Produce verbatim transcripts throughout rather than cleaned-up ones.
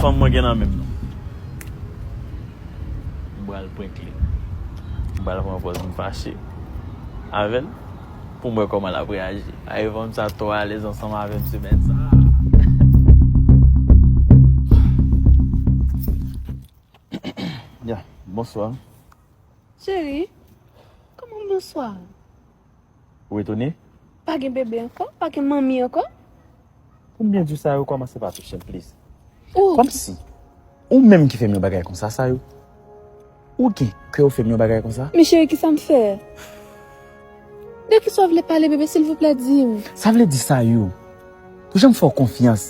Fanm mwen gen nan men m nan. M pral prank li. M pral pran pòz m fache avè l pou m wè kòman l ap reyaji. Ay, fanm sa twò alèz ansanm avè m semèn sa. Ya, bonswa. Cheri, kòman bonswa? Ou etone? Pa gen bebe ankò? Pa gen manmi ankò? Pou m byen di w sa yo kòmanse pa touche m, please. Ou. Kòmsi, ou menm ki fè m yon bagay konsa, sa yo. Ou gen kè ou fè m yon bagay konsa? Men cheri, kisa m fè? De kisa w vle pale, bebe, silvouplè, di m. Sa vle di sa yo. Ou janm fè w konfyans.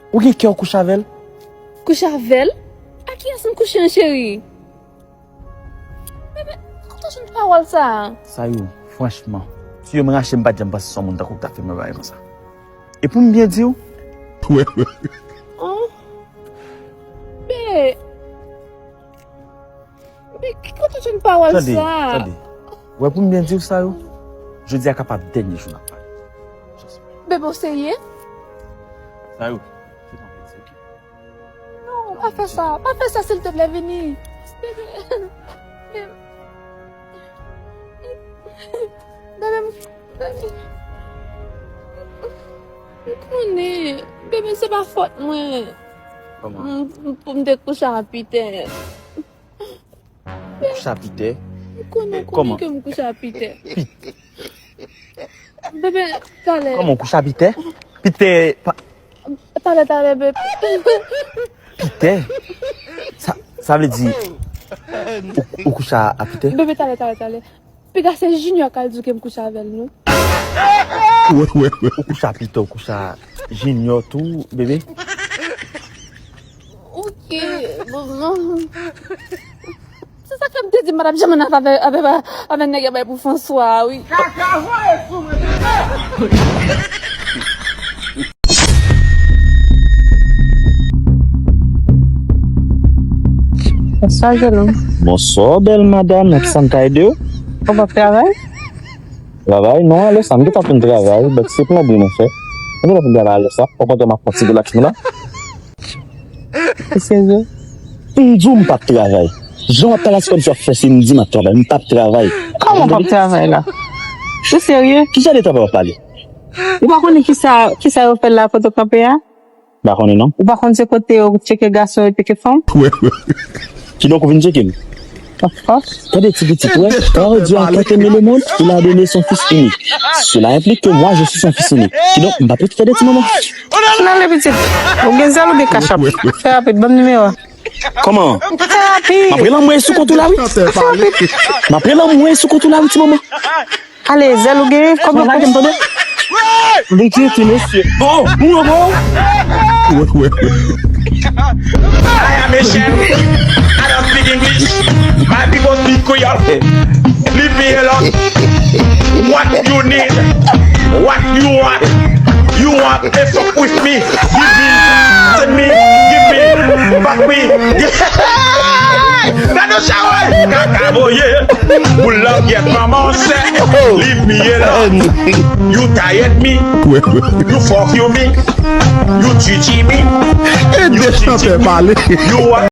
Ou gen kè w kouche avè l? Kouche avè l? A kiyès m kouche an, cheri? Bebe, kote w jwenn pawòl sa a? Sa yo, franchman, si yo m rache, m pa t janm panse se yon moun tankou w k t ap fè m yon bagay konsa. E pou m byen di w, oh, be, be, kote w jwenn pawòl sa a? Tande, tande. Wè, pou m byen di w sa yo, jodi a kapab dènye jou n ap pale. Bebe, w serye? Sa yo, se pa plezi, ok? Non, pa fè sa. Pa fè sa, silteplè, vini. Bebe. Bebe, bebe. M konnen. Bebe, se pa fòt mwen. Kòman? M, m, pou m te kouche a Pitè. Kouche a Pitè? M konnen, konnen ke m kouche a Pitè. Bebe, talè. Kòman, ou kouche a Pitè? Pitè, pa... Talè, talè, bebe. Pitè? Sa, sa vle di, ou, ou kouche a, a Pitè? Bebe, talè, talè, talè. Piga se Junior k al di w ke m kouche avè l, non. Ou kouche a Pitè, ou kouche a Junior tou, bebe? Ok, bon, non. Se sa k fè m te di m pa t ap janm ann avè, avè, avè nèg y ap bay pou François a, wi. Kaka voye sou mwen, tande! Bonswa, jèn òm. Bonswa, bèl madam. Nan kisa m ka ede w? Ou p ap travay? Travay? Non, alè sa, m gentan fin travay, but se plonbri mwen fè. M gentan fin travay alè sa. Ou kontan m ap fè yon ti relaks mwen la? Ou serye? M di w m p ap travay. Jan w ap pale a se kòmsi w ap fòse m di m ap travay. M p ap travay. Kòman w p ap travay la? Ou serye? Ki jan de travay w ap pale? Ou pa konnen kisa, kisa yo fè la kote w kanpe a? M pa konnen non. Ou pa konn se kote yo tcheke gason, yo tcheke fanm? Kidonk ou vin tcheke m? Of course. Tande ti pitit, wè. Parole de Dieu a tant aimé le monde, il a donné son fils unique. Cela implique que moi, je suis son fils unique. Kidonk, m pa pou fè de ti manman. N ale pitit. Ou gen zèl ou gen kachòp? Fè rapid, ban m nimewo a. Kòman? Fè rapid. M ap rele anmwey sou kont ou la, wi. Fè rapid. M ap rele anmwey sou kont ou la, wi, ti manman. Ale, zèl ou genyen, kòman? Lage m, tande. Li di ti mesye. Oh, bon, bon. I am Asian. I don't speak English. My people speak Creole. Leave me alone. What you need? What you want? You want to fuck with me? Give me, send me, give me, fuck me. Gade sa, wè. Kaka voye. Pou langyèt manman sè. Leave me alone. You tired me. You fuck you me. You G G me. You G G me. You want